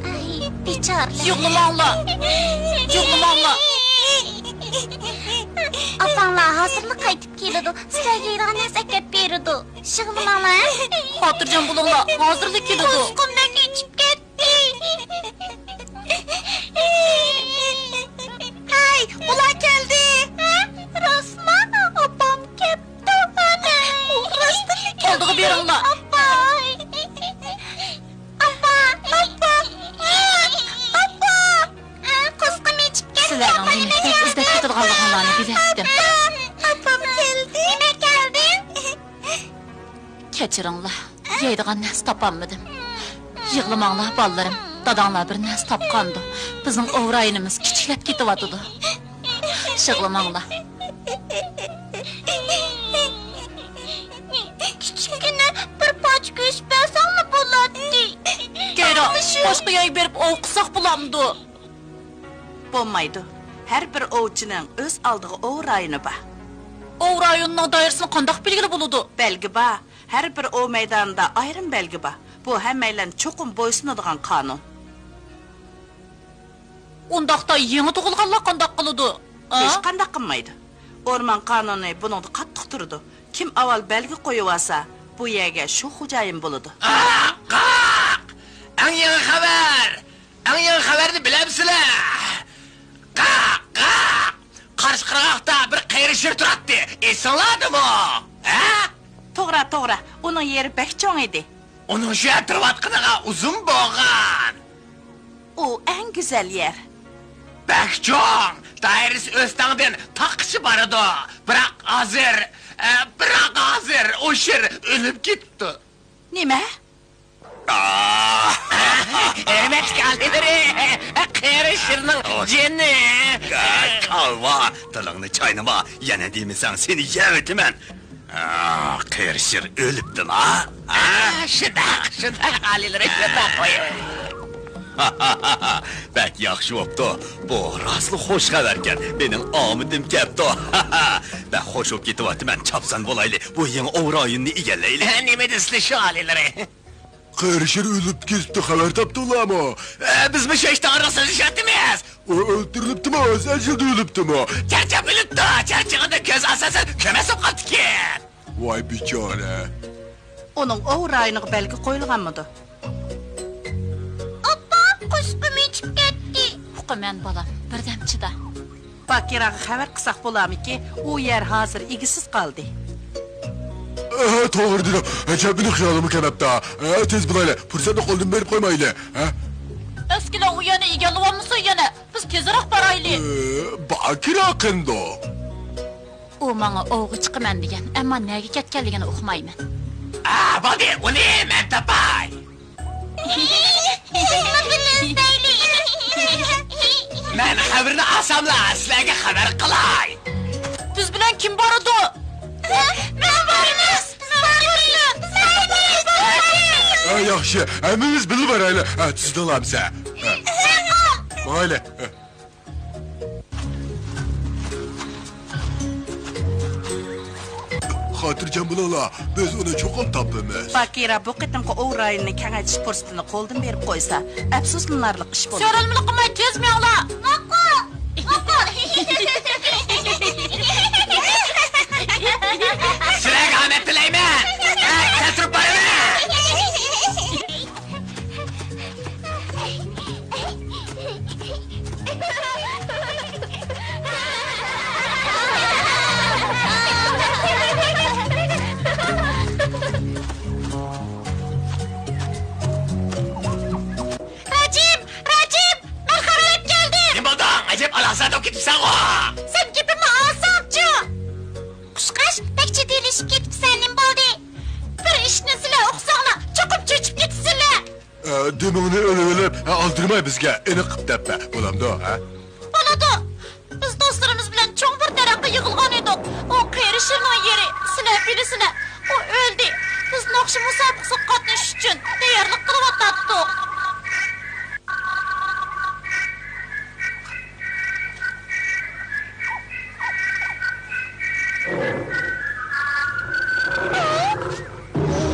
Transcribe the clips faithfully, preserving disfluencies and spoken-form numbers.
ئەي، بىچارىلەر. يىغلىماڭلار. يىغلىماڭلار. ئاپاڭلار ھازىرلا قايتىپ كېلىدۇ. سىلەرگە يەيدىغان نەرسە ئەكەپ بېرىدۇ. يىغلىماڭلار. خاتىرجەم بولۇڭلار، ھازىرلا كېلىدۇ. قۇسقۇم بەك ئېچىپ كەتتى. ھەي، ئۇلار كەلدى. ھە؟ راستما؟ ئاپام كەپتۇ. ئەنە، ئۇ راستلا كەلدى. ئالدىغا بېرىڭلار. ئاپاي. ئاپا، ئاپا، ئاپا. قۇسقۇم ئېچىپ كەتتى. سىلەرنىڭ نېمە ئىزدەپ ئىزدەپ كېتىدىغانلىقىڭلارنى بىلەتتىم. ئاپام كەلدى. نېمە كەلدى؟ كەچۈرۈڭلار، يەيدىغان نەرسە تاپالمىدىم. يىغلىماڭلار، بالىلىرىم. داداڭلار بىر نەرسە تاپقاندۇ. بىزنىڭ ئوۋ رايونىمىز كىچىكلەپ كېتىۋاتىدۇ. يىغلىماڭلار. كىچىككىنە بىر پارچە گۆش بەرسەڭمۇ بولاتتى. كەيرا، باشقا يەرگە بېرىپ ئوۋ قىلساق بولامدۇ؟ بولمايدۇ. ھەر بىر ئوۋچىنىڭ ئۆز ئالدىغا ئوۋ رايونى بار. ئوۋ رايونىنىڭ دائىرىسىنى قانداق بىلگىلى بولىدۇ؟ بەلگە بار. ھەر بىر ئوۋ مەيدانىدا ئايرىم بەلگە بار. بۇ ھەممەيلەن چوقۇم بويسۇنىدىغان قانۇن. ئۇنداقتا يېڭى تۇغۇلغانلار قانداق قىلىدۇ؟ ھېچقانداق قىلمايدۇ. ئورمان قانۇنى بۇنىڭدا قاتتىق تۇرىدۇ. كىم ئاۋۋال بەلگە قويۇۋالسا، بۇ يەرگە شۇ خوجايىن بولىدۇ. قاق! قاق! ئەڭ يېڭى خەۋەر! ئەڭ يېڭى خەۋەرنى بىلەمسىلەر؟ قاق! قاق! قارشى قىرغاقتا بىر قېرى شىر تۇراتتى. ئېسىڭلاردىمۇ؟ ھە؟ توغرا، توغرا. ئۇنىڭ يېرى بەك چوڭ ئىدى. ئۇنىڭ شۇ يەردە تۇرۇۋاتقىنىغا ئۇزۇن بولغان. ئۇ ئەڭ گۈزەل يەر. بەك چوڭ، دائىرىسى ئۆستەڭدىن تاغقىچە بارىدۇ. بىراق ھازىر، ئە، بىراق ھازىر ئۇ شىر ئۆلۈپ كېتىپتۇ. نېمە؟ ھۆرمەتلىك ئالىيلىرى، قېرى شىرنىڭ جېنى. كالۋا، تىلىڭنى چاينىما، يەنە دېمىسەڭ سېنى يەۋېتىمەن. ئا، قېرى شىر ئۆلۈپتىلا. ئا، شۇنداق، شۇنداق، ئالىيلىرى، شۇنداق قويۇڭ. بەك ياخشى بوپتۇ. بۇ راستلا خوش خەۋەركەن. مېنىڭ ئامىتىم كەپتۇ. بەك خوش بوپ كېتىۋاتىمەن. چاپسان بولايلى. بۇ يېڭى ئوۋ رايونىنى ئىگىلەيلى. نېمە دېسىلە شۇ، ئالىيلىرى؟ قېرى شىر ئۆلۈپ كېتىپتۇ، خەۋەر تاپتىڭلارمۇ؟ ئە، بىزمۇ شۇ ئىش توغرىلىق سۆزلىشىۋاتىمىز. ئۇ ئۆلتۈرۈلۈپتىمۇ، ئۆز ئەجىلىدە ئۆلۈپتىمۇ؟ چارچاپ ئۆلۈپتۇ، چارچىغىنىدىن كۆز ئاساسەن كۆمەس بولۇپ قاپتىكەن. ۋاي بىچارە. ئۇنىڭ ئوۋ رايونىغا بەلگە قويۇلغانمىدۇ؟ ئاپا، قۇسقۇم ئېچىپ كەتتى. ئۇقىمەن بالام، بىردەم چىدا. باكىراغا خەۋەر قىلساق بولارمىكى؟ ئۇ يەر ھازىر ئىگىسىز قالدى. ئە، توغرا دېدىڭ. چەپىنى خىيالىمغا كەلمەپتۇ. ئە، تېز بولايلى. پۇرسەتنى قولدىن بېرىپ قويمايلى. ھە؟ ئەسكىلەڭ ئۇ يەرنى ئىگىلىۋالمىسۇن يەنە. بىز تېزرەك بارايلى. ئە، باكىراق قېنىدۇ. ئۇ ماڭا ئوۋغا چىقىمەن دېگەن، ئەمما نەگە كەتكەنلىكىنى ئۇقمايمەن. ئا، بولدى، ئۇنى مەن تاپاي. خەۋىرىنى ئالساملا سىلەرگە خەۋەر قىلاي. بىز بىلەن كىم بارىدۇ؟ مەن بارىمىز. مەن بارىمىز. ھە، ياخشى، ھەممىمىز بىللە بارايلى. ھە، تىزدىڭلامسە؟ ھە. مايلى. خاتىرجەم بولۇڭلار، بىز ئۇنى چوقۇم تاپىمىز. باكىرا بۇ قېتىمقى ئوۋ رايونىنى كېڭەيتىش پۇرسىتىنى قولدىن بېرىپ قويسا، ئەپسۇسلىنارلىق ئىش بولىدۇ. سۆرەلمىلىك قىلماي تېز مېڭىڭلار. ماقۇل، ماقۇل. سىلەرگە ئامەت تىلەيمەن. ھە، تەس تۇرۇپ بارىمەن. راجىم، راجىم، مەن خەۋەر ئېلىپ كەلدىم. نېمە بولدۇڭ؟ ئەجەب ئالازادا بولۇپ كېتىپسەنغۇ. سەن گېپىمنى ئاڭلىساڭچۇ؟ قۇشقاچ، بەك جىددىيلىشىپ كېتىپسەن، نېمە بولدى؟ بىر ئىشنى سىلەر ئۇقساڭلار، چوقۇم چۆچۈپ كېتىسىلەر. ئە، دېمىڭنى ئېلىۋېلىپ، ئە، ئالدىرىماي بىزگە ئېنىق قىپ دەپ بەر، بولامدۇ، ھە؟ بولىدۇ. بىز دوستلىرىمىز بىلەن چوڭ بىر دەرەخكە يىغىلغان ئىدۇق. ئۇ قېرى شىرنىڭ يېرى، سىلەر بىلىسىلەر. ئۇ ئۆلدى. بىز ناخشا مۇسابىقىسىگە قاتنىشىش ئۈچۈن تەييارلىق قىلىۋاتاتتۇق.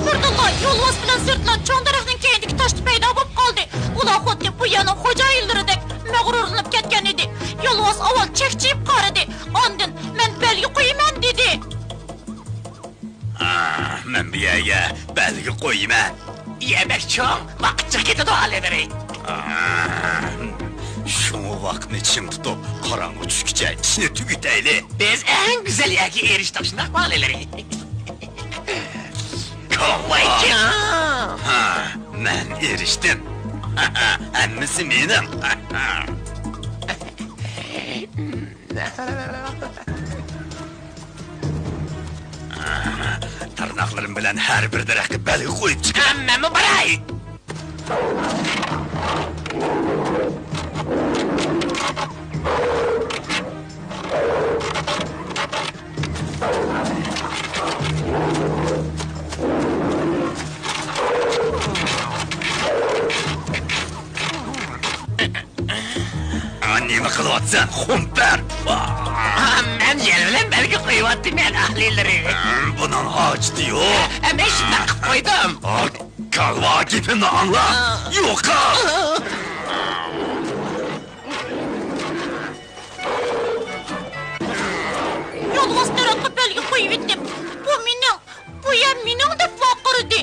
بىردىنلا يولۋاس بىلەن سىرتلا چوڭ دەرەخنىڭ كەينىدىكى تاشتا پەيدا بولۇپ قالدى. ئۇلار خۇددى بۇ يەرنىڭ خوجايىنلىرىدەك مەغرۇرلىنىپ كەتكەن ئىدى. يولۋاس ئاۋۋال چەكچىيىپ قارىدى، ئاندىن، «مەن بەلگە قويىمەن» دېدى. ئا، مەن بۇ يەرگە بەلگە قويىمەن. يەر بەك چوڭ، ۋاقىت جىق كېتىدۇ ئالىيلىرى. ئا، شۇڭا ۋاقىتنى چىڭ تۇتۇپ، قاراڭغۇ چۈشكىچە ئىشنى تۈگىتەيلى. بىز ئەڭ گۈزەل يەرگە ئېرىشتۇق، شۇنداقمۇ ئالىيلىرى؟ ۋاي جان! ھە، مەن ئېرىشتىم. ھەممىسى مېنىڭ. تىرناقلىرىم بىلەن ھەر بىر دەرەخكە بەلگە قويۇپ چىقىمەن. ھەممەمۇ باراي! ئا، نېمە قىلىۋاتىسەن، خۇمپەر؟ ئا، مەن يەر بىلەن بەلگە قويۇۋاتىمەن، ئالىيلىرى. بۇنىڭ ھاجىتى يوق. مەن شۇنداق قىلىپ قويدۇم. ئا، كالۋا، گېپىمنى ئاڭلا. يوقال! يولۋاس دەرەخكە بەلگە قويۇۋېتىپ، بۇ مېنىڭ، بۇ يەر مېنىڭ دەپ ۋارقىرىدى.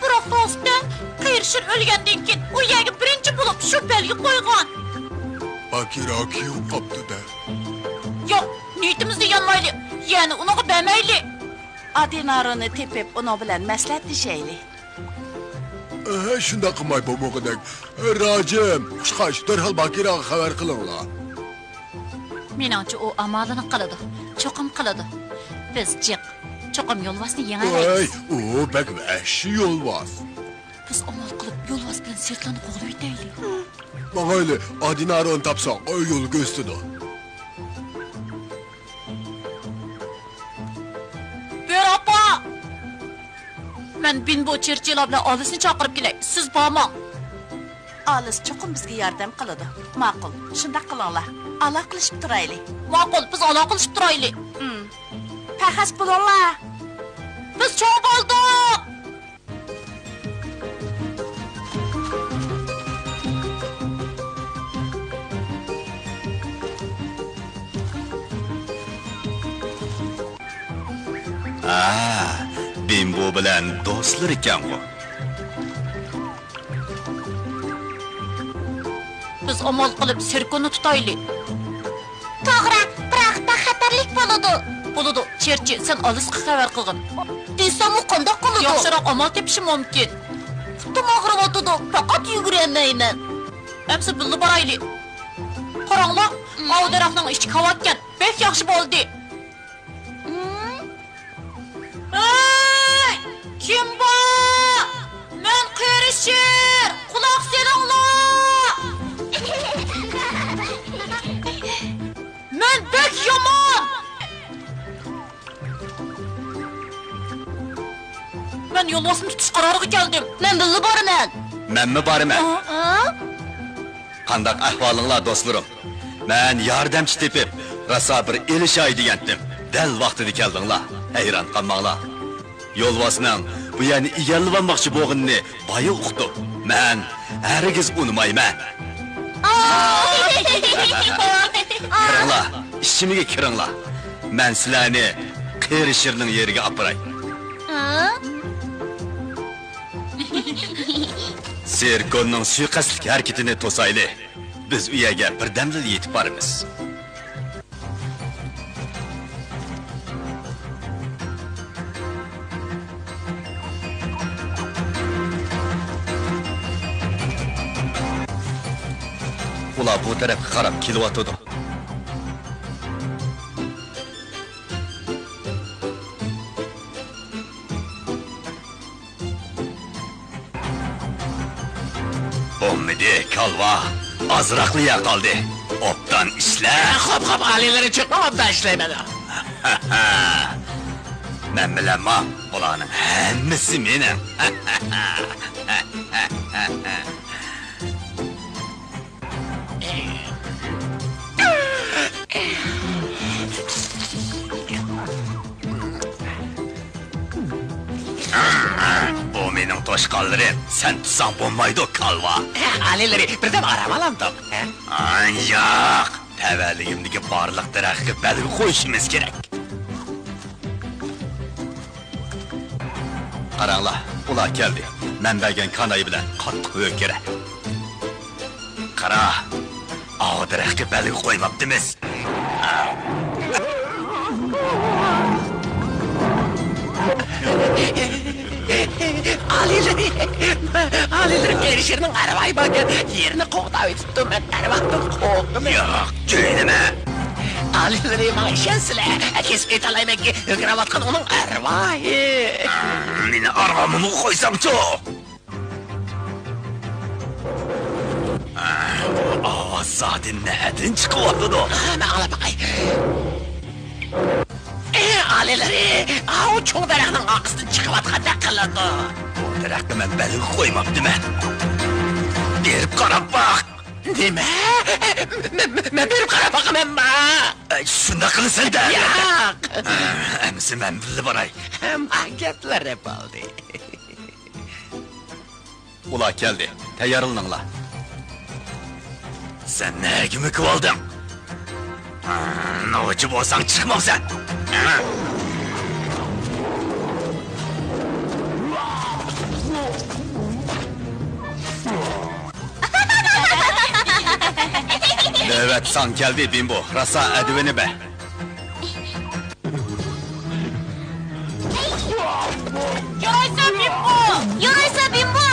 بىراق راستتە، قېرى شىر ئۆلگەندىن كېيىن ئۇ يەرگە بىرىنچى بولۇپ شۇ بەلگە قويغان. باكىرا كۆيۈپ قاپتۇ-دە. ياق، نىيىتىمىزنى يانمايلى، يەنى ئۇنىڭغا بەرمەيلى. ئادىنارونى تېپىپ، ئۇنىڭ بىلەن مەسلىھەتلىشەيلى. ئەھە، شۇنداق قىلماي بولمىغۇدەك. راجىم، قۇشقاچ، دەرھال باكىراغا خەۋەر قىلىڭلار. مېنىڭچە، ئۇ ئامالىنى قىلىدۇ. چوقۇم قىلىدۇ. بىز جىق. چوقۇم يولۋاسنى يېڭەلەيمىز. ۋاي، ئۇ بەك ۋەھشىي يولۋاس. بىز ئامال قىلىپ يولۋاس بىلەن سىرتلارنى قوغلىۋېتەيلى. ماڭايلى، ئادىنارونى تاپساق، يول كۆرسىتىدۇ. بۆرە ئاپا! مەن بىمبو چېرچىلار بىلەن ئالىسنى چاقىرىپ كېلەي، سىز بارماڭ. ئالىس چوقۇم بىزگە ياردەم قىلىدۇ. ماقۇل، شۇنداق قىلىڭلار. ئالاقىلىشىپ تۇرايلى. ماقۇل، بىز ئالاقىلىشىپ تۇرايلى. ئىم. پەخەس بولۇڭلار. بىز چوڭ بولدۇق! ھە، بىمبو بىلەن دوستلىرى ئىكەنغۇ. بىز ئامال قىلىپ سىركونى تۇتايلى. توغرا، بىراق بەك خەتەرلىك بولىدۇ. بولىدۇ، چېرچى، سەن ئالىسقا خەۋەر قىلغىن. دېسەممۇ قانداق قىلىدۇ؟ ياخشىراق ئامال تېپىشى مۇمكىن. پۇتۇم ئاغرىۋاتىدۇ، پەقەت يۈگۈرەلمەيمەن. ئەمسە بىللە بارايلى. قاراڭلار، ئاۋۇ دەرەخنىڭ ئىچى كاۋاككەن. بەك ياخشى بولدى. ھەي! كىم بار؟ مەن قېرى شىر! قۇلاق سېلىڭلار! يولۋاسنى تۇتۇش قارارىغا كەلدىم. مەن بىللە بارىمەن. مەنمۇ بارىمەن. ئا، ئا. قانداق ئەھۋالىڭلار، دوستلىرىم؟ مەن ياردەمچى تېپىپ، راسا بىر ئېلىشاي دېگەنتىم. دەل ۋاقتىدا كەلدىڭلار. ھەيران قالماڭلار. يولۋاسنىڭ بۇ يەرنى ئىگىلىۋالماقچى بولغىنىنى بايا ئۇقتۇم. مەن ھەرگىز ئۇنىمايمەن. كىرىڭلار، ئىچىمگە كىرىڭلار. مەن سىلەرنى قېرى شىرنىڭ يېرىگە ئاپىراي. سىركوننىڭ سۇيىقەستلىك ھەرىكىتىنى توسايلى. بىز ئۇ يەرگە بىردەمدىلا يېتىپ بارىمىز. ئۇلار بۇ تەرەپكە قاراپ كېلىۋاتىدۇ. بولمىدى، كالۋا. ئازراقلا يەر قالدى. ئوبدان ئىشلە. خوپ، خوپ، ئالىيلىرى، چوقۇم ئوبدان ئىشلەيمەن. مەن بىلەنمۇ بۇلارنىڭ ھەممىسى مېنىڭ. بۇ مېنىڭ توشقانلىرىم، سەن تۇتساڭ بولمايدۇ، كالۋا. ئالىيلىرى، بىردەم ئارام ئالامدۇق. ئا، ياق، تەۋەلىكىمدىكى بارلىق دەرەخكە بەلگە قويۇشىمىز كېرەك. قاراڭلار، ئۇلار كەلدى. مەن بەرگەن كاناي بىلەن قاتتىق ھۆركىرە. قارا، ئاۋۇ دەرەخكە بەلگە قويماپتىمىز. ئالىيلىرى، ئالىيلىرى، قېرى شىرنىڭ ئەرۋايى باركەن، يېرىنى قوغداۋېتىپتۇ، مەن ئەرۋادىن قورقىمەن. ياق، جۆيلىمە! ئالىيلىرى، ماڭا ئىشەنسىلە، كېسىپ ئېيتالايمەنكى، ھۆركىرەۋاتقان ئۇنىڭ ئەرۋاھى. مېنى ئارغامىغا قويساڭچۇ؟ بۇ ئاۋاز زادى نەدىن چىقىۋاتىدۇ؟ مەن ئاڭلاپ باقاي. ئالىيلىرى، ئاۋۇ چوڭ دەرەخنىڭ ئارقىسىدىن چىقىۋاتقاندەك قىلىدۇ. بۇ دەرەخكە مەن بەلگە قويماپتىمەن. بېرىپ قاراپ باق. نېمە؟ مەن، مەن، مەن بېرىپ قاراپ باقىمەنما؟ ئە، شۇنداق قىلىسەن-دە. ياق. ئە، ئەمىسە مەن بىللە باراي. ھەم گەپلىرى بولدى. ئۇلار كەلدى. تەييارلىنىڭلار. سەن نەگە مۆكۈۋالدىڭ؟ نوچى بولساڭ چىقمامسەن. نۆۋەت ساڭا كەلدى، بىمبو. راسا ئەدىۋىنى بەر. يارايسا بىمبو! يارايسا بىمبو!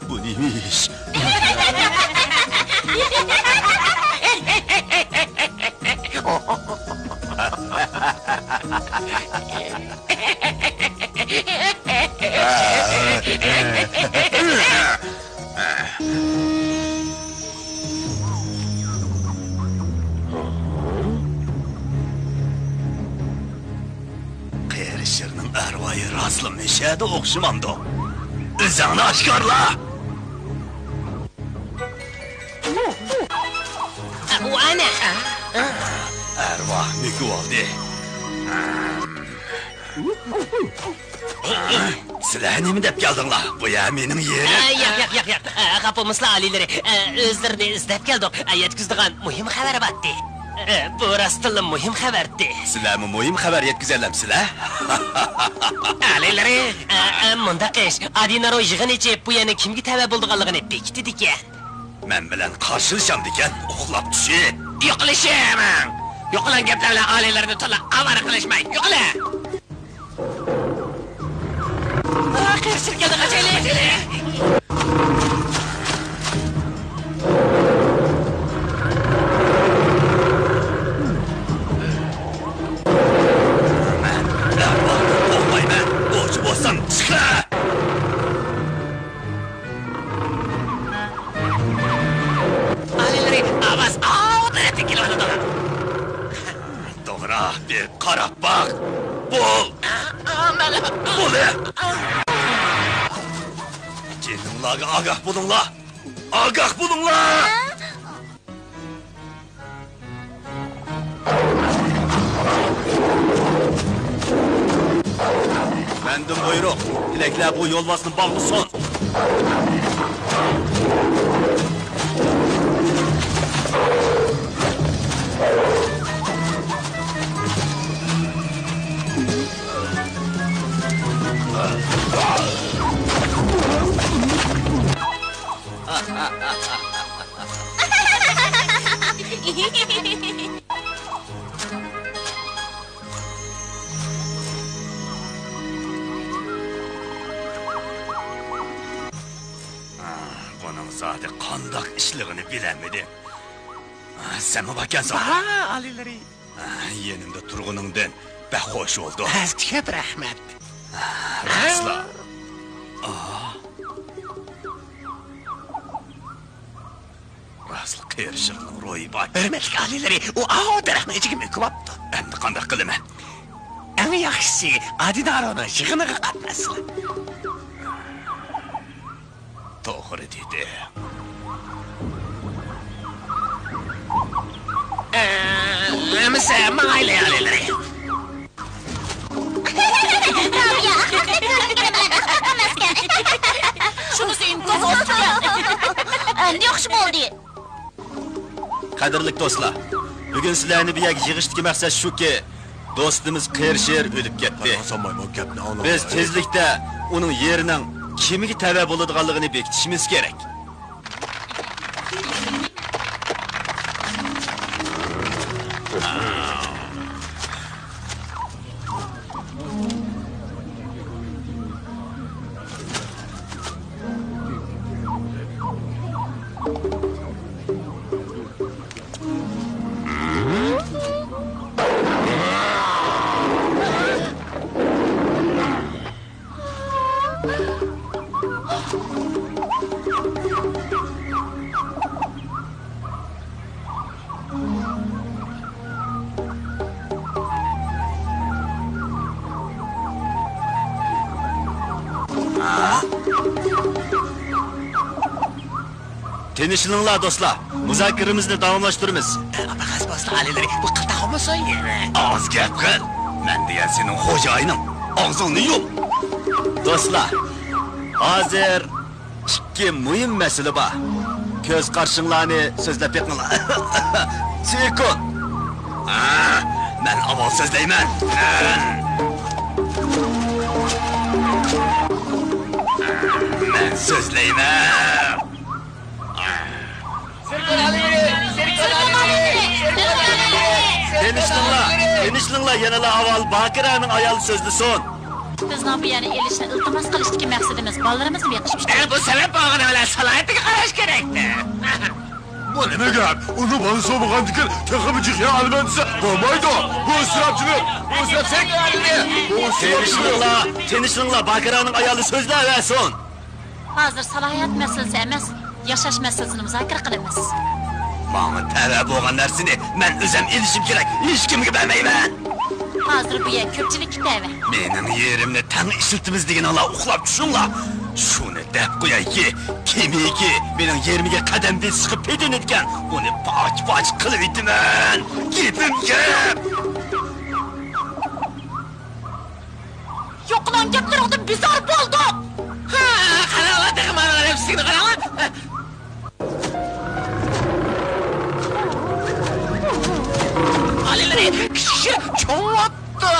بۇ نېمە ئىش؟ قېرى شىرنىڭ ئەرۋايى راستلا مەشەدە ئوخشىمامدۇ؟ ئۆزۈڭنى ئاشكارىلا! ئۇ ئەنە! ئەرۋاھ مۆكۈۋالدى. سىلەر نېمە دەپ كەلدىڭلار؟ بۇ يەر مېنىڭ يېرىم. ئە، ياق، ياق، ياق، ياق. ئە، خاپا بولمىسىلا، ئالىيلىرى. ئە، ئۆزلىرىنى ئىزدەپ كەلدۇق. ئە، يەتكۈزىدىغان مۇھىم خەۋەر بارتى. ئە، بۇ راستتىنلا مۇھىم خەۋەرتى. سىلەرمۇ مۇھىم خەۋەر يەتكۈزەلەمسىلەر؟ ئالىيلىرى. ئە، ئە، مۇنداق ئىش. ئادىنارو يىغىن ئېچىپ، بۇ يەرنىڭ كىمگە تەۋە بولىدىغانلىقىنى بېكىتىدىكەن. مەن بىلەن قارشىلىشامدىكەن، ئۇخلاپ چۈشۈپ. يوقىلىشىمەن! يوقىلىغان گەپلەر بىلەن ئالىيلىرىنى تولا ئاۋارە قىلىشماي، يوقىلە! قېرى شىر كەلدى، قاچايلى! مەن دەرھال قوغلايمەن، نوچى بولساڭ چىقە! ئاۋۇ تەرەپتىن كېلىۋاتىدۇ. توغرا، بىر قاراپ باق. بول. بولە. جېنىڭلارغا ئاگاھ بولۇڭلار. ئاگاھ بولۇڭلار. مەندىن بۇيرۇق، تىلەكلەر بۇ يولۋاسنى باغلىسۇن. بۇنىڭ زادى قانداق ئىشلىغىنى بىلەلمىدىم. سەنمۇ باركەنسەن؟ ھا، ئالىيلىرى. يېنىمدا تۇرغىنىڭدىن بەك خوش بولدۇم. سىزگە كۆپ رەھمەت. راستلا. راستلا قېرى شىرنىڭ روھى بار. ھۆرمەتلىك ئالىيلىرى، ئۇ ئاۋۇ دەرەخنىڭ ئىچىگە مۆكۈۋاپتۇ. ئەمدى قانداق قىلىمەن؟ ئەڭ ياخشىسى، ئادىنارونىڭ يىغىنىغا قاتناشسىلا. توغرا دېدى. ئەمىسە، ماڭايلى، ئالىيلىرى. رابىيە، ئەخمەقتەك كۆرۈنگىنى بىلەن ئەخمەق ئەمەسكەن. شۇنىسى ئىنكاس ئوتتۇرا. ئەمدى ياخشى بولدى. قەدىرلىك دوستلار، بۈگۈن سىلەرنى بۇ يەرگە يىغىشتىكى مەقسەت شۇكى، دوستىمىز قېرى شىر ئۆلۈپ كەتتى. بىز تېزلىكتە ئۇنىڭ يېرىنىڭ كىمگە تەۋە بولىدىغانلىقىنى بېكىتىشىمىز كېرەك. تىنچلىنىڭلار، دوستلار. مۇزاكىرىمىزنى داۋاملاشتۇرىمىز. ئاپا، خاس بولسا ئالىيلىرى، بۇ قىلتاق بولمىسۇن يەنە. ئاز گەپ قىل. مەن دېگەن سېنىڭ خوجايىنىڭ. ئاغزىڭنى يۇم. دوستلار، ھازىر ئىككى مۇھىم مەسىلە بار. كۆز قارىشىڭلارنى سۆزلەپ بېقىڭلار. سېكۇن. ھە، مەن ئاۋۋال سۆزلەيمەن. مەن سۆزلەيمەن. تىنچلىنىڭلار، تىنچلىنىڭلار، يەنىلا ئاۋۋال باكىرەنىڭ ئايالى سۆزلىسۇن. بىزنىڭ بۇ يەرنى ئېلىشنى ئىلتىماس قىلىشتىكى مەقسىتىمىز بالىلىرىمىزنى بېقىش ئۈچۈن. ئە، بۇ سەۋەب بولغىنى بىلەن سالاھىيىتىگە قاراش كېرەكتى. بۇ نېمە گەپ؟ ئۇنى بالىسى بولمىغاندىكىن تېخىمۇ جىق يەر ئالىمەن دېسە بولمايدۇ. بۇ ئىسراپچىلىق، بۇ ئىسراپ سەكرەيلى. بۇ ئىسراپچىلىق. تىنچلىنىڭلار، تىنچلىنىڭلار، باكىرەنىڭ ئايالى سۆزلەۋەرسۇن. ھازىر سالاھىيەت مەسىلىسى ئەمەس، ياشاش مەسىلىسىنى مۇزاكىرە قىلىمىز. ماڭا تەۋە بولغان نەرسىنى مەن ئۆزۈم ئېلىشىم كېرەك، ھېچكىمگە بەرمەيمەن. ھازىر بۇ يەر كۆپچىلىككە تەۋە. مېنىڭ يېرىمنى تەڭ ئىشلىتىمىز دېگىنىڭلار ئۇخلاپ چۈشۈڭلار. شۇنى دەپ قويايكى، كىمكى مېنىڭ يېرىمگە قەدەم بېسىشقا پېتىنىدىكەن، ئۇنى پاچ-پاچ قىلىۋېتىمەن. گېپىم گەپ! يوقىلاڭ گەپلىرىڭدىن بىزار بولدۇق! ھا، قاراڭلار، تېخى مانا ئەپسىگىنى قاراڭلار! ئالىيلىرى، كىشى چوڭاپتۇ!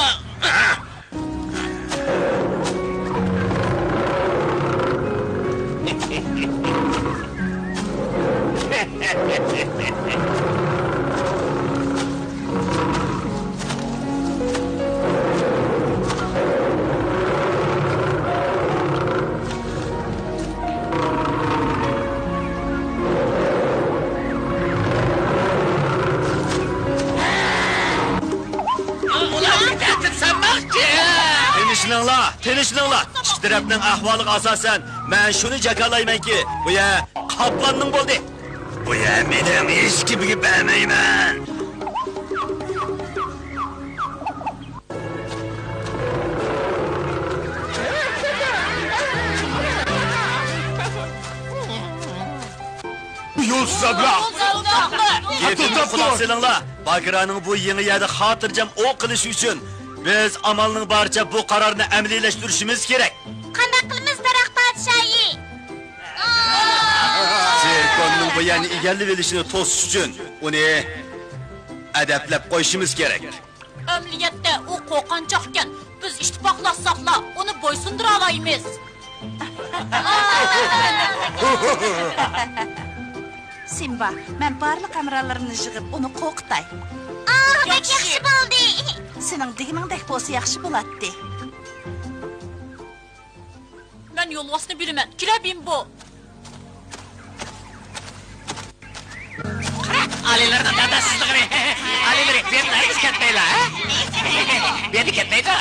تىنچلىنىڭلار، تىنچلىنىڭلار. ئىككى تەرەپنىڭ ئەھۋالىغا ئاساسەن، مەن شۇنى جاكارلايمەنكى، بۇ يەر قاپلاننىڭ بولدى. بۇ يەر مېنىڭ ھېچكىمگە بەرمەيمەن. يولسىز ئابلەخ! گېپىمگە قۇلاق سېلىڭلار. باگرانىڭ بۇ يېڭى يەردە خاتىرجەم ئوق قىلىشى ئۈچۈن، بىز ئامالنىڭ بارىچە بۇ قارارنى ئەمەلىيلەشتۈرۈشىمىز كېرەك. قانداق قىلىمىز، دەرەخ پادىشاھى؟ سېركوننىڭ بۇ يەرنى ئىگىلىۋېلىشىنى توسۇش ئۈچۈن، ئۇنى ئەدەپلەپ قويۇشىمىز كېرەك. ئەمەلىيەتتە ئۇ قورقۇنچاقكەن. بىز ئىتتىپاقلاشساقلا، ئۇنى بويسۇندۇرالايمىز. سىمبا، مەن بارلىق ھەمراھلىرىمنى يىغىپ، ئۇنى قورقۇتاي. ئاھ، بەك ياخشى بولدى. سېنىڭ دېگىنىڭدەك بولسا ياخشى بولاتتى. مەن يولۋاسنى بىلىمەن. كېلە، بىمبو. ئالىيلىرىنىڭ داداسىزلىقىنى. ئالىيلىرى، بۇ يەردىن ھەرگىز كەتمەيلا، ھە؟ بۇ يەردىن كەتمەيدۇ.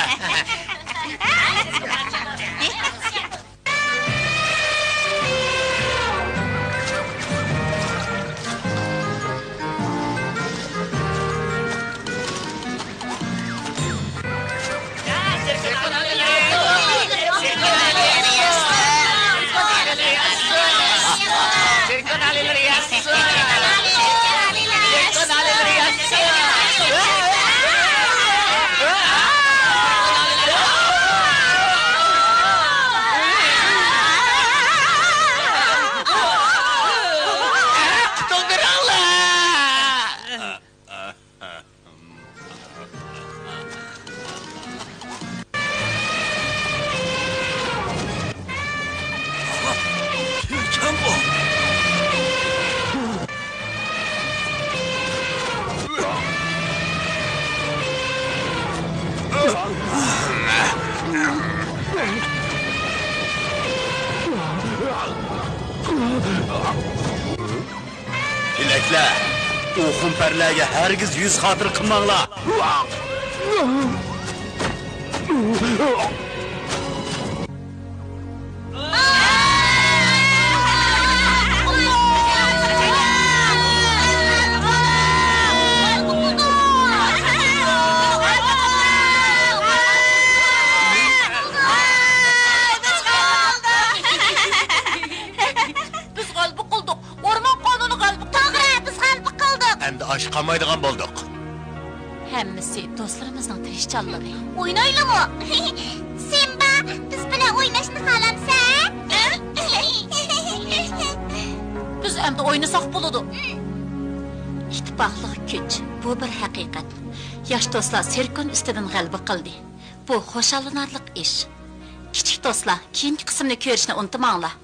پېلەكلەر، ئۇ خۇمپەرلەرگە ھەرگىز يۈز خاتىرە قىلماڭلار! بىز غەلىبە قىلدۇق. ئورمان قانۇنى غەلىبە قىلدى. توغرا، بىز غەلىبە قىلدۇق. ئەمدى ئاچ قالمايدىغان بولدۇق. ھەممىسى دوستلىرىمىزنىڭ تىرىشچانلىقى. ئوينايلىمۇ؟ سىمبا، بىز بىلەن ئويناشنى خالامسەن؟ بىز ئەمدى ئوينىساق بولىدۇ. ئىتتىپاقلىق كۈچ، بۇ بىر ھەقىقەت. ياش دوستلار سېركون ئۈستىدىن غەلىبە قىلدى. بۇ خۇشاللىنارلىق ئىش. كىچىك دوستلار، كېيىنكى قىسىمنى كۆرۈشنى ئۇنتۇماڭلار.